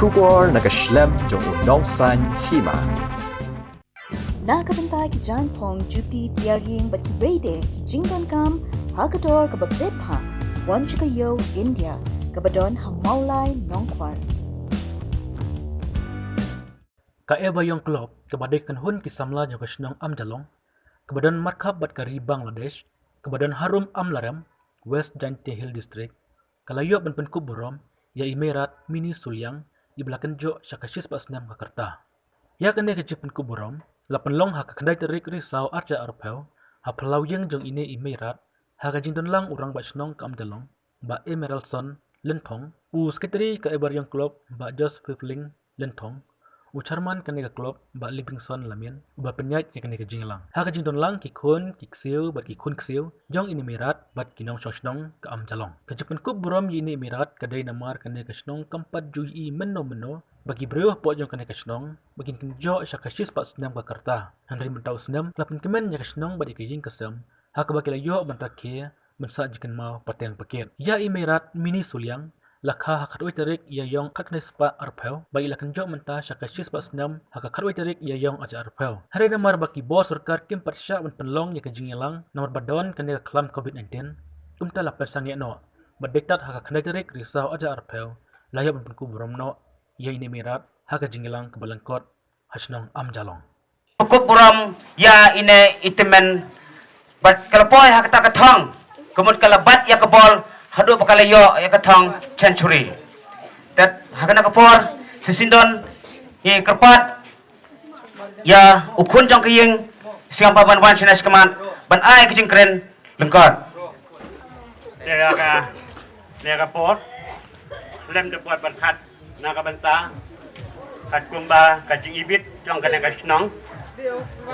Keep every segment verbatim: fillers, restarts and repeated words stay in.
Khubor na ka shlem jong u nongsan hima. Na ka bynta ki jaiñphong, juti, tiar ïing bad kiwei de ki jingdonkam ha ka dor kaba bit bha, wan sha ka ïew India kaba don ha Mawlai Nongkwar. Ka Ebayong Club, kaba dei ka kynhun ki samla jong ka shnong Amjalong, kaba don markhap bad ka ri Bangladesh, kaba don harum Amlarem, West Jaintia Hills District, ka la ïoh ban pynkup burom ïa i Meirat Mini Suliang, iba la kynjoh sha ka shispah snem ka rta. Ïa kane ka jingpynkup burom la pynlong ha ka khyndai tarik Risaw arhajar arphew ha phyllaw ïing jong ine i Meirat, ha ka jingdonlang u Rangbah Shnong ka Amjalong, Bah Emeraldson Lynthong, u Secretary ka Ebayong Club, Bah Joseph Pipling Lynthong, u Chairman kane ka club, Bah Livingstone Lamien, uba pynïaid ïa kane ka jingïalang. Ha ka jingdonlang ki khun ki ksiew bad ki khun ksiew jong ine i Meirat bad ki nongshong shnong ka Amjalong. Ka jingpynkup burom ïa ine i Meirat ka dei namar kane ka shnong kam pat ju ïohi mynno mynno ba ki briew hapoh jong kane ka shnong ba kin kynjoh sha ka shispah snem ka rta. Hynrei mynta u snem ka la pynkmen ïa ka shnong bad ïa ka ïing ka sem, ha kaba ki la ïoh ban rakhe ban sah jingkynmaw pateng pakit. Ïa i Meirat Mini Suliang la kha ha ka khatwei tarik Ïaïong khatkhyndai spah arphew, bad i la kynjoh mynta sha ka shispah snem ha ka khatwei tarik Ïaïong arhajar arphew. Hynrei namar ba ki bor sorkar kim pat shah ban pynlong ïa ka jingïalang namar ba don kane ka khlam covid nineteen, kumta la pynsangeh noh, bad dei tad ha ka khyndai tarik Risaw arhajar arphew la ïoh ban pynkup burom noh ïa ine i Meirat ha ka jingïalang kaba lyngkot ha shnong Amjalong. Pynkup burom ïa ine i tymmen bad ka la poi ha kata ka thong, ka mut ka la bat ïa ka bol haduh ba ka la ïoh ïa ka thong century. Tad ha kane ka por, sa shisien don ngi kyrpad ïa u khun jong ka ïing, sngewbha ban wan shane shakhmat ban ai ka jingkren lyngkot. Te ïa ka, ïa ka por lem dep wat ban khat na ka bynta katkum ba ka jingibit jong kane ka shnong.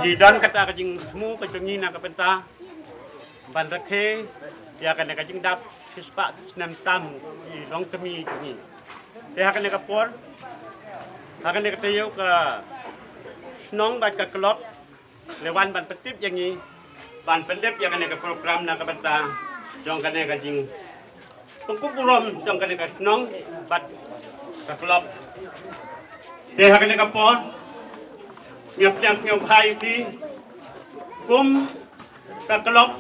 Ngi don kata ka jingsngew ka jong ngi na ka bynta ban rakhe ïa kane ka jingdap shispah snem tam i longkmie jong ngi. Te ha kane ka por, ha kane ka taïew ka shnong bad ka club la wan ban pyntip ïa ngi ban pyndep ïa kane ka program na ka bynta jong kane ka jingpynkup burom jong kane ka shnong bad ka club. Te ha kane ka por, ngi ap ngi ap ngi ap hai phi kum ka club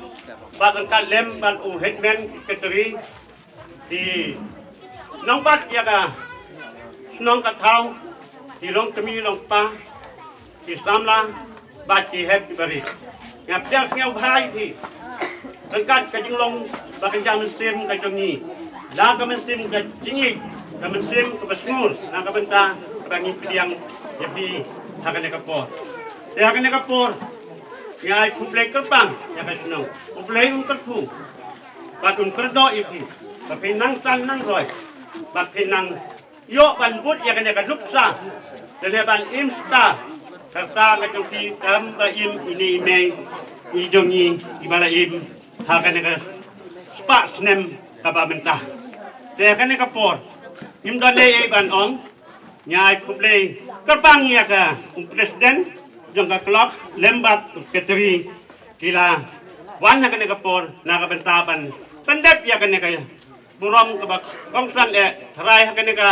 bad ka lem bad u headman secretary, ki nongbat ïa ka shnong ka thaw, ki longkmie longkpa, ki samla bad ki hep ki barit. Nga pdiang sngewbha ïa phi ryngkat ka jinglong ba ka jingmynsiem ka jong ngi, la ka mynsiem ka jingïeit, ka mynsiem kaba sngur na ka bynta kaba ngi pdiang ïa phi ha kane ka por. Te ha kane ka por nga ai khublei kyrpang ïa ka shnong. U Blei un kyrkhu bad un kyrdoh ïa phi ba phin nang san nang roi, ba phin nang ïoh ban bud ïa kane ka nuksa, lane ban im star ka rta ka jong phi, kam ba im ine i mei i jong ngi iba la im ha kane ka spah snem kaba mynta. Te ha kane ka por ngim don ei ei ban ong, nga ai khublei kyrpang ïa ka u president jong ka club lem bad u secretary, ki la wan ha kane ka por na ka bynta ban pyndep ïa kane ka burom kaba kongsan eh, tharai ha kane ka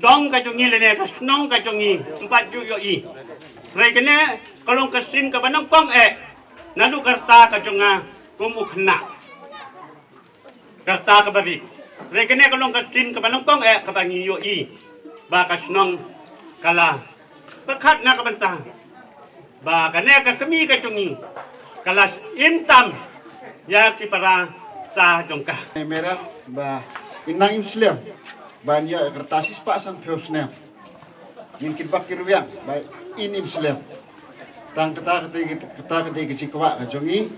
dong ka jong ngi lane ka shnong ka jong ngi ym pat ju ïohi. Tharai kane ka long ka sien kaba nyngkong eh naduh ka rta ka jong nga kum u khynnah. Ka rta kaba rit. Tharai kane ka long ka sien kaba nyngkong eh kaba ngi ïohi ba ka shnong ka la pyrkhat na ka bynta ba kane ka kmie ka jong ngi ka la im tam ïa ki para sa jong ka. Mera ba in nang im slem ban ïoh ka rta shispah sanphew snem. Ngin kitbok kirwiang ba in im slem. Tang kata ka dei, kata ka dei ka jingkwah ka jong ngi.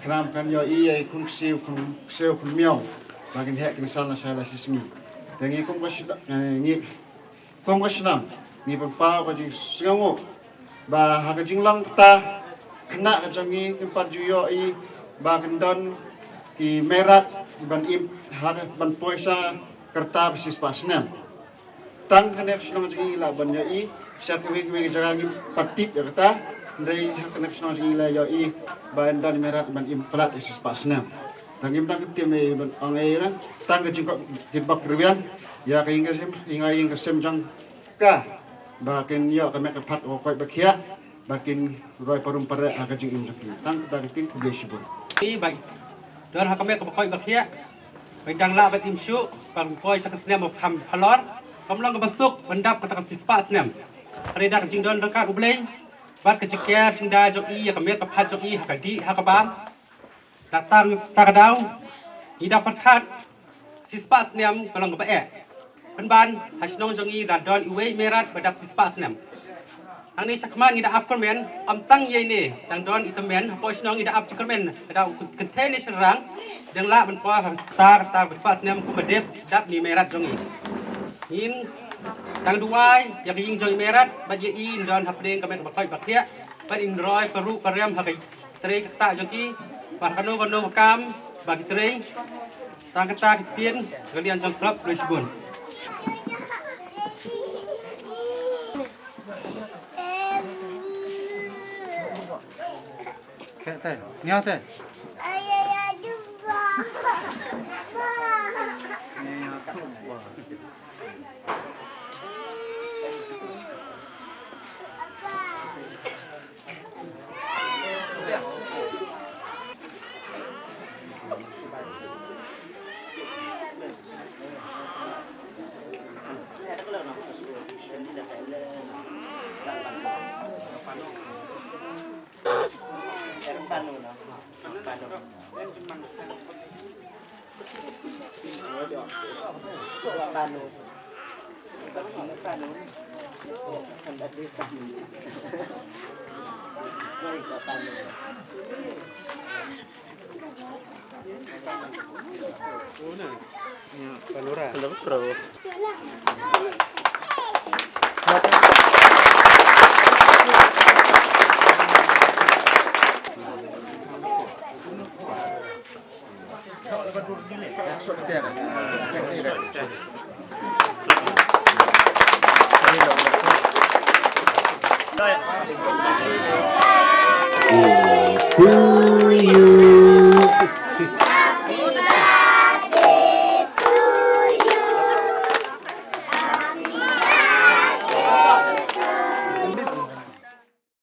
Khnang kan ïohi ïa i khun ksiew, khun ksiew, khun miaw ba kin heh kin san lashai lashisngi. Te ngi kum ka shnong, eh, ngi kum ka shnong ngi pynpaw ka jingsngewnguh ba ha ka jinglong kata khynnah ka jong ngi kim pat ju ïohi ba kin don ki meirat ban im ha ka, ban poi sha ka rta ba shispah snem. Tang kane ka shnong jong ngi lah ban ïohi, sha kiwei kiwei ki jaka ngim pat tip ïa kata. Hynrei ha kane ka shnong jong ngi lah ïohi ba yn don meirat ban im palat ïa shispah snem. Tang ngim dang kyntiew ei ban ong ei, tang ka jingkitbok kirwiang ïa ka ïing ka sem, ïa ka ïing ka sem jong ka, ba kin ïoh ka met ka phad u koit ba khiah, ba kin roi parum pareh ha ka jingim jong ki. Tang kata ka ktien, khublei shibun. Ni ba don ha ka met ka ba koit ba khiah, ba dang lah ban im shuh, ban poi sha ka snem ba kham halor, kam long kaba suk ban dap kata ka shispah snem. Hynrei da ka jingdon ryngkat U Blei bad ka jingker jingda jong i ïa ka met ka phad jong i ha ka dih ha ka bam, da tang ta ka daw ngi da pyrkhat shispah snem ka long kaba eh. Pynban ha shnong jong ngi da don iwei i Meirat ba dap shispah snem. Hangne shakhmat ngi da ap kyrmen, ym tang ïa ine, dang don i tymmen hapoh shnong ngi da ap jingkyrmen, ka daw kynthei ne shynrang, dang lah ban poi ha kata kata ba shispah snem kumba dep dap ne i Meirat jong ngi. Ngin dang duwai ïa ka ïing jong i Meirat bad ïa i don hapdeng ka met ba koit ba khiah, bad in roi paruh parem ha ka trei kata jong ki, bad kano kano ka kam ba ki trei. Tang kata ki ktien, ka liang jong khlop, khublei shibun. Te, te, nia te. Nia tu ba.